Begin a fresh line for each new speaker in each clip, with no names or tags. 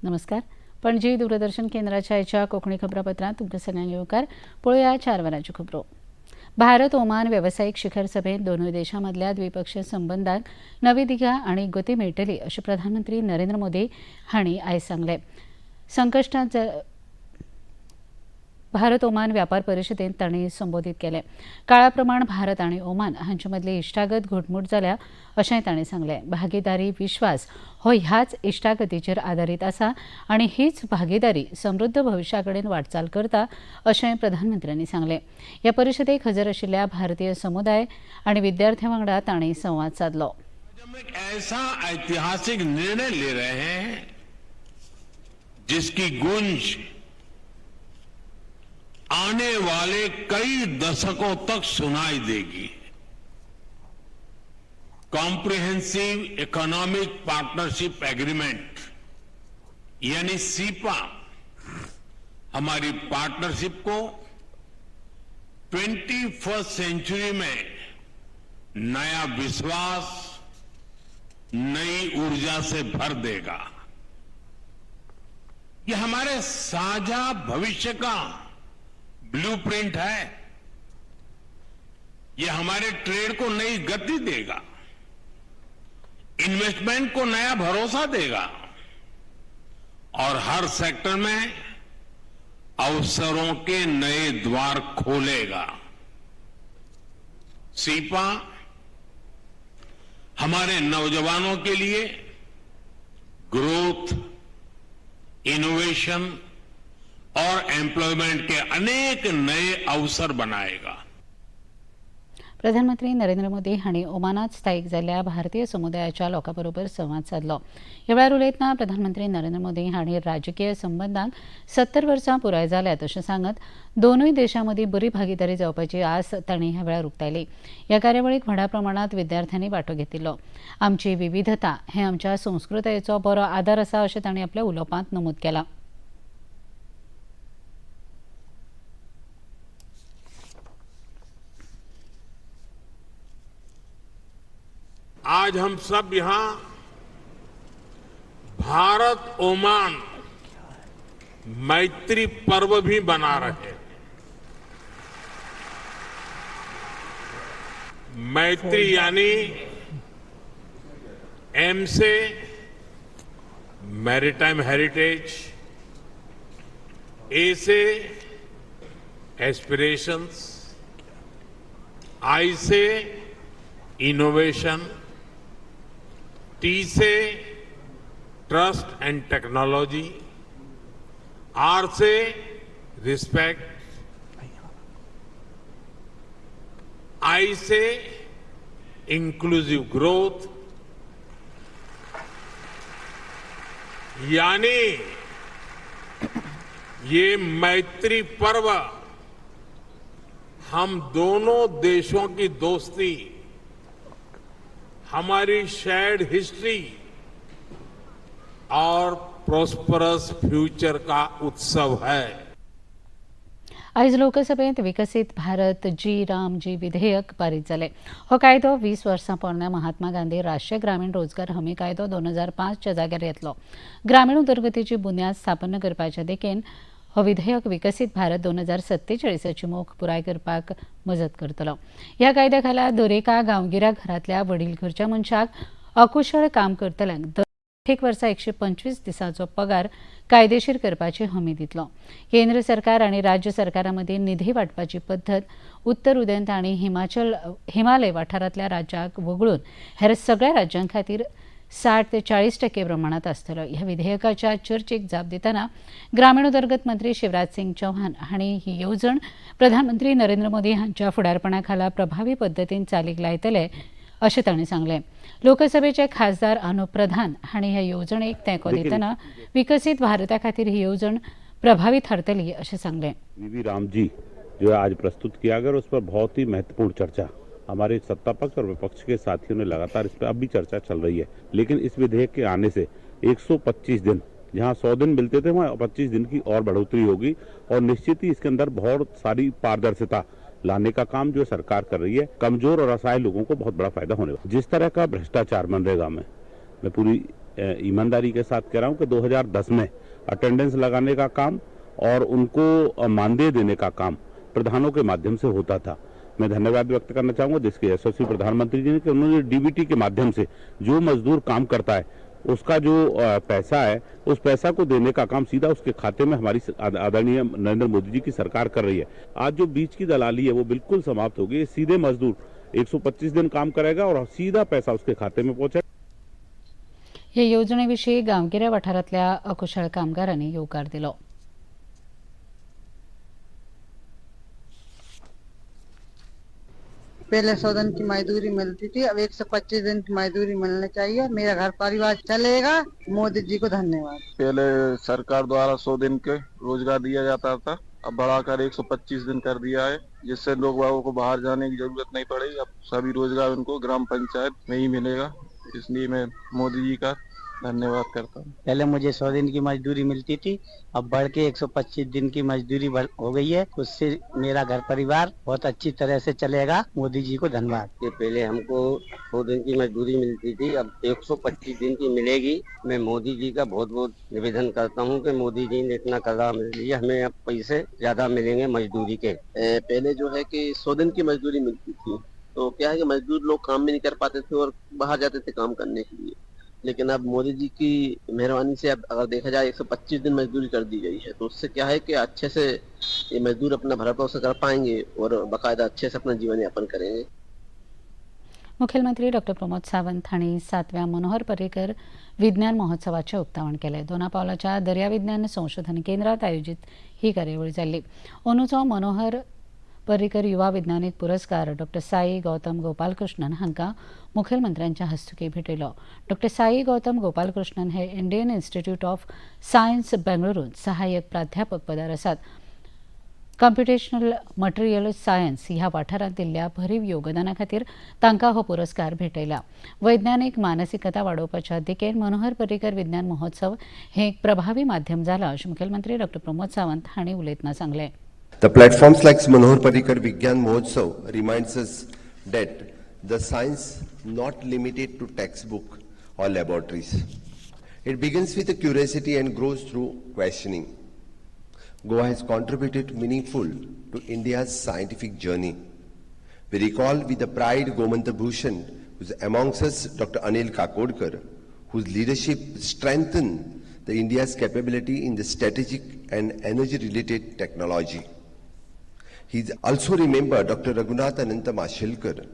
नमस्कार. पणजी दूरदर्शन केंद्राच्या आयच्या कोंकणी खबरापत्रांत तुमकां सगळ्यांक येवकार. पळोवया 4 वरांच्यो खबरो. भारत ओमान वेवसायीक शिखर सभेंत दोनूय देशां मदल्या द्विपक्षीय संबंदांक नवी दिका आनी गती मेळटली अशें प्रधानमंत्री नरेंद्र मोदी हांणी आयज सांगलें. संकश्टांत भारत ओमान व्यापार परिशदेंत तांणी संबोधीत केलें. काळा प्रमाण भारत आनी ओमान हांचे मदली इश्टागत घटमूट जाल्या अशेंय तांणी सांगलें. भागीदारी विश्वास हो ह्याच इश्टागतीचेर आदारीत आसा आनी हीच भागीदारी समृद्ध भविश्या कडेन वाटचाल करता अशें प्रधानमंत्र्यांनी सांगलें. ह्या परिशदेक हजर आशिल्ल्या भारतीय समुदाय आनी विद्यार्थ्यां वांगडा तांणी संवाद सादलो.
हम एक ऐसा ऐतिहासिक निर्णय ले रहे हैं जिसकी गूंज आने वाले कई दशकों तक सुनाई देगी। कॉम्प्रिहेंसिव इकोनॉमिक पार्टनरशिप एग्रीमेंट यानी सीपा हमारी पार्टनरशिप को 21st century में नया विश्वास, नई ऊर्जा से भर देगा। यह हमारे साझा भविष्य का ब्लूप्रिंट है। यह हमारे ट्रेड को नई गति देगा, इन्वेस्टमेंट को नया भरोसा देगा और हर सेक्टर में अवसरों के नए द्वार खोलेगा। सीपा हमारे नौजवानों के लिए ग्रोथ, इनोवेशन और एम्प्लॉयमेंट के अनेक नए अवसर बनाएगा।
प्रधानमंत्री नरेंद्र मोदी हांणी ओमानात स्थायीक जाल्ल्या भारतीय समुदायाच्या लोकां बरोबर संवाद सादलो. ह्या वेळार उलयतना प्रधानमंत्री नरेंद्र मोदी हांणी राजकीय संबंदांक 70 वर्सां पुराय जाल्यात अशें सांगत दोनूय देशां मदीं बरी भागीदारी जावपाची आस तांणी ह्या वेळार उक्तायली. ह्या कार्यावळीक व्हडा प्रमाणांत विद्यार्थ्यांनी वांटो घेतिल्लो. आमची विविधता हे आमच्या संस्कृतायेचो बरो आदार आसा अशें तांणी आपल्या उलोवपांत नमूद केलां.
आज हम सब यहां भारत ओमान मैत्री पर्व भी मना रहे हैं। मैत्री यानी एम से मैरीटाइम हेरिटेज, ए से एस्पिरेशंस, आई से इनोवेशन, टी से ट्रस्ट एंड टेक्नोलॉजी, are से रिस्पेक्ट, आई से इंक्लूसिव ग्रोथ, यानी ये मैत्री पर्व हम दोनों देशों की दोस्ती, हमारी शेयर्ड हिस्ट्री और प्रॉस्परस फ्यूचर का उत्सव है।
आयज लोकसभेंत विकसीत भारत जी राम जी विधेयक पारीत जालें. हो कायदो 20 वर्सां पोरण्या महात्मा गांधी राष्ट्रीय ग्रामीण रोजगार हमी कायदो 2005च्या जाग्यार येतलो. ग्रामीण उदरगतीची बुन्याद स्थापन करपाच्या देखीन हो विधेयक विकसीत भारत 2047 मोख पुराय करपाक मजत करतलो. ह्या कायद्या खाला दरेका गांवगिऱ्या घरांतल्या वडील घरच्या मनशाक अकुशळ काम करतल्यांक दर एक वर्सा 125 दिसांचो पगार कायदेशीर करपाची हमी दितलो. केंद्र सरकार आनी राज्य सरकारां मदीं निधी वांटपाची पद्दत उत्तर उदेंत आनी हिमालय वाठारांतल्या राज्यांक वगळून हेर सगळ्या राज्यां खातीर 60 ते 40% प्रमाणांत आसतलो. ह्या विधेयकाच्या चर्चेक जाप दितना ग्रामीण उदरगत मंत्री शिवराज सिंग चौहान हांणी ही येवजण प्रधानमंत्री नरेंद्र मोदी हांच्या फुडारपणा खाला प्रभावी पद्दतीन चालीक लायतले अशें तांणी सांगलें. लोकसभेचे खासदार अनुप प्रधान हांणी ह्या येवजणेक तेंको दितना विकसीत भारता खातीर ही येवजण प्रभावी थारतली अशें सांगलें.
वी रामजी जो आज प्रस्तुत किया गया और उस पर बहुत ही महत्वपूर्ण चर्चा हमारे सत्ता पक्ष और विपक्ष के साथियों ने लगातार इस पर अब भी चर्चा चल रही है। लेकिन इस विधेयक के आने से 125 दिन, जहां 100 दिन मिलते थे वहां 25 दिन की और बढ़ोतरी होगी और निश्चित ही इसके अंदर बहुत सारी पारदर्शिता लाने का काम जो सरकार कर रही है, कमजोर और असहाय लोगों को बहुत बड़ा फायदा होने वाला। जिस तरह का भ्रष्टाचार मनरेगा में, मैं पूरी ईमानदारी के साथ कह रहा हूँ कि 2010 में अटेंडेंस लगाने का काम और उनको मानदेय देने का काम प्रधानों के माध्यम से होता था। मैं धन्यवाद व्यक्त करना चाहूँगा देश के यशस्वी प्रधानमंत्री जी ने कि उन्होंने डीबीटी के माध्यम से जो मजदूर काम करता है उसका जो पैसा है उस पैसा को देने का काम सीधा उसके खाते में हमारी आदरणीय नरेंद्र मोदी जी की सरकार कर रही है। आज जो बीच की दलाली है वो बिल्कुल समाप्त हो गई। सीधे मजदूर 125 दिन काम करेगा और सीधा पैसा उसके खाते में पहुंचेगा।
हे योजनेविषयी गांवगिऱ्या वाठारांतल्या अकुशळ कामगारांनी येवकार दिलो।
पहले 100 दिन की मजदूरी मिलती थी, अब 125 दिन की मजदूरी मिलनी चाहिए। मेरा घर परिवार चलेगा। मोदी जी को धन्यवाद।
पहले सरकार द्वारा 100 दिन के रोजगार दिया जाता था, अब बढ़ाकर 125 दिन कर दिया है, जिससे लोग बागों को बाहर जाने की जरूरत नहीं पड़ेगी। अब सभी रोजगार उनको ग्राम पंचायत में ही मिलेगा, इसलिए मैं मोदी जी का धन्यवाद करता हूँ।
पहले मुझे 100 दिन की मजदूरी मिलती थी, अब बढ़ के 125 दिन की मजदूरी हो गई है। उससे मेरा घर परिवार बहुत अच्छी तरह से चलेगा। मोदी जी को धन्यवाद।
कि पहले हमको 100 दिन की मजदूरी मिलती थी, अब 125 दिन की मिलेगी। मैं मोदी जी का बहुत बहुत निवेदन करता हूँ कि मोदी जी ने इतना कदम लिया, हमें अब पैसे ज्यादा मिलेंगे मजदूरी के।
पहले जो है कि 100 दिन की मजदूरी मिलती थी, तो क्या है कि मजदूर लोग काम भी नहीं कर पाते थे और बाहर जाते थे काम करने के लिए। लेकिन अब मोदी जी की मेहरबानी से अब अगर देखा जाए 125 दिन मजदूरी कर दी गई है, तो उससे क्या है कि अच्छे से ये मजदूर अपना भरण पोषण कर पाएंगे और बाकायदा अच्छे से अपना जीवन यापन करेंगे।
मुख्यमंत्री डॉक्टर प्रमोद सावंत हांणी 7व्या मनोहर पर्रीकर विज्ञान महोत्सवाचें उक्तावण केलें। दोना पावलाच्या दर्या विज्ञान संशोधन केंद्रात आयोजीत ही कार्यावळ जाल्ली। अंदूचो मनोहर पर्रीकर युवा विज्ञानीक पुरस्कार डॉक्टर साई गौतम गोपालकृष्णन हांकां मुखेलमंत्र्यांच्या हस्तुकीं भेटयलो। डॉक्टर साई गौतम गोपालकृष्णन हे इंडियन इन्स्टिट्यूट ऑफ सायन्स बेंगळुरूंत सहाय्यक प्राध्यापक पदार आसात। कॉम्प्युटेशनल मटेरियल सायन्स ह्या वाठारांत दिल्ल्या भरीव योगदाना खातीर तांकां हो पुरस्कार भेटयला। वैज्ञानीक मानसिकता वाडोवपाच्या दिकेन मनोहर पर्रीकर विज्ञान महोत्सव हे एक प्रभावी माध्यम जालां अशें मुखेलमंत्री डॉक्टर प्रमोद सावंत हांणी उलयतना सांगलें।
The platforms like Manohar Parrikar Vigyan Mahotsav reminds us that the science not limited to textbook or laboratories. It begins with a curiosity and grows through questioning. Goa has contributed meaningful to India's scientific journey. We recall with the pride Gomant Bhushan, who is amongst us, Dr. Anil Kakodkar, whose leadership strengthened the India's capability in the strategic and energy-related technology. He also remembered Dr. Raghunath Ananta Mashelkar,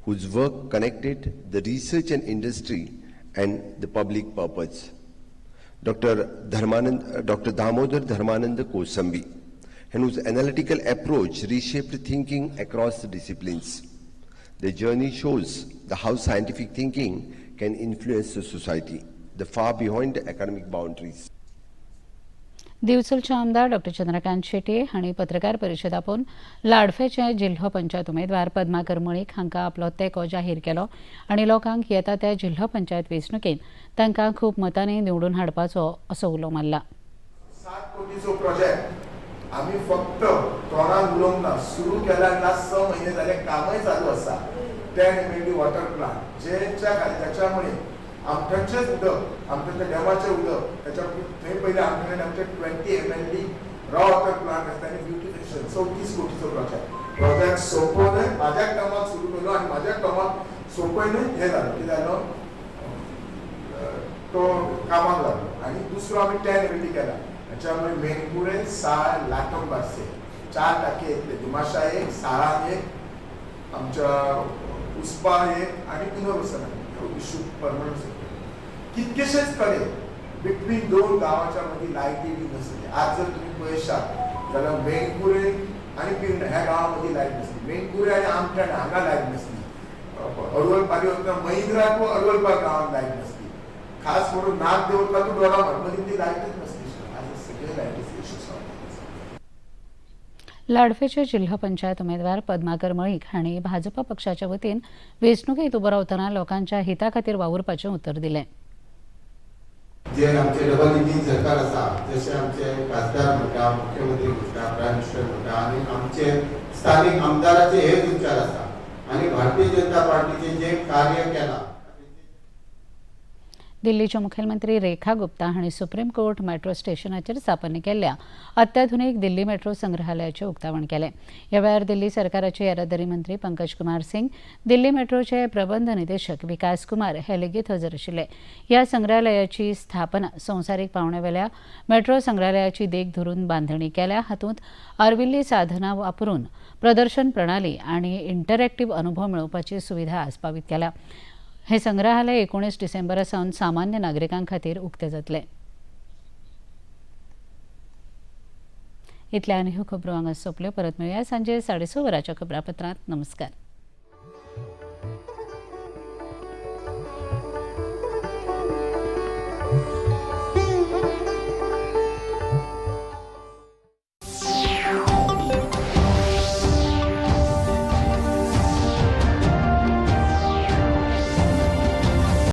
whose work connected the research and industry and the public purpose. Dr. Damodar Dharmanand Kosambi, and whose analytical approach reshaped thinking across the disciplines. The journey shows the how scientific thinking can influence the society, the far beyond the academic boundaries.
दिवचलचे आमदार doctor Chandrakant Shetye हांणी पत्रकार परिशद आपोवन लाडफेचे जिल्हो पंचायत उमेदवार पद्माकर मळीक हांकां आपलो तेंको जाहीर केलो आनी लोकांक येता त्या जिल्हो पंचायत वेंचणुकेंत तांकां खूब मतांनी निवडून हाडपाचो असो उलो मारला।
7 कोटीचो प्रोजेक्ट आमी फक्त तोंडान उलोवंक ना, सुरू केला ना, 6 महिने जाले कामय चालू आसा। 10 MLD water plant जेच्या त्याच्यामुळे आमठणचेच उदक, आमठणच्या डॅमाचें उदक त्याच्या थंय पयलीं आमठणे आमचे 20 MLD raw water plant आसता आनी ब्युटिफिकेशन 34 कोटीचो प्रोजेक्ट। प्रोजेक्ट सोंपोवन म्हाज्या टर्माक सुरू केलो आनी म्हाज्या टर्माक सोंपयनूय हें जालो कितें जालो तो कामाक लागलो। आनी दुसरो आमी 10 MLD केला, त्याच्यामुळे मेणकुरे साळ लाटम बारसे 4 टाके येतले, दिमाशा एक, साळान एक, आमच्या उस्पा एक आनी पुनर्वसन इशू परमनंट। कितकेशेच कडेन बिटवीन 2 गांवाच्या मदीं लायटी बी नासली। आज जर तुमी पळयशात जाल्यार मेणकुरे आनी पिर्णे ह्या गांवा मदीं लायट नासली, मेणकुरे आनी आमठाण हांगा लायट नासली, अडवल पारी वतना महिंद्रा टू अडवलपार गांवांत लायट नासली, खास करून नाग देवता टू दोडामार्ग मदीं ती लायटच नासली। आज सगळे लायटीचे इशू सॉल्व।
लाडफेचे जिल्हा पंचायत उमेदवार पद्माकर मळीक हांणी भाजप पक्षाच्या वतीन वेंचणुकेंत उबो रावतना लोकांच्या हिता खातीर वावुरपाचें उतर दिलें।
जे आमचे डबल इंजीन सरकार आसा, जशे आमचे खासदार म्हणटा, मुख्यमंत्री म्हणटा, प्रायम मिनिस्टर म्हणटा आनी आमचे स्थानीक आमदाराचे हेच विचार आसा आनी भारतीय जनता पार्टीचे जे कार्य केलां।
दिल्लीच्यो मुखेलमंत्री रेखा गुप्ता हांणी सुप्रीम कोर्ट मेट्रो स्टेशनाचेर स्थापन केल्ल्या अत्याधुनीक दिल्ली मेट्रो संग्रहालयाचें उक्तावण केलें. ह्या वेळार दिल्ली सरकाराचे येरादारी मंत्री पंकज कुमार सिंग, दिल्ली मेट्रोचे प्रबंध निदेशक विकास कुमार हे लेगीत हजर आशिल्ले. ह्या संग्रहालयाची स्थापना संवसारीक पांवड्यावेल्या मेट्रो संग्रहालयाची देख धरून बांधणी केल्या. हातूंत आर्विल्ली साधनां वापरून प्रदर्शन प्रणाली आनी इंटरॅक्टिव्ह अनुभव मेळोवपाची सुविधा आस्पावीत केल्या. हे संग्रहालय 19 डिसेंबरा सावन सामान्य नागरिकां खातीर उक्तें जातलें. इतल्यान ह्यो खबरो हांगा सोंपल्यो. परत मेळया सांजे 6:30 वरांच्या खबरापत्रांत. नमस्कार.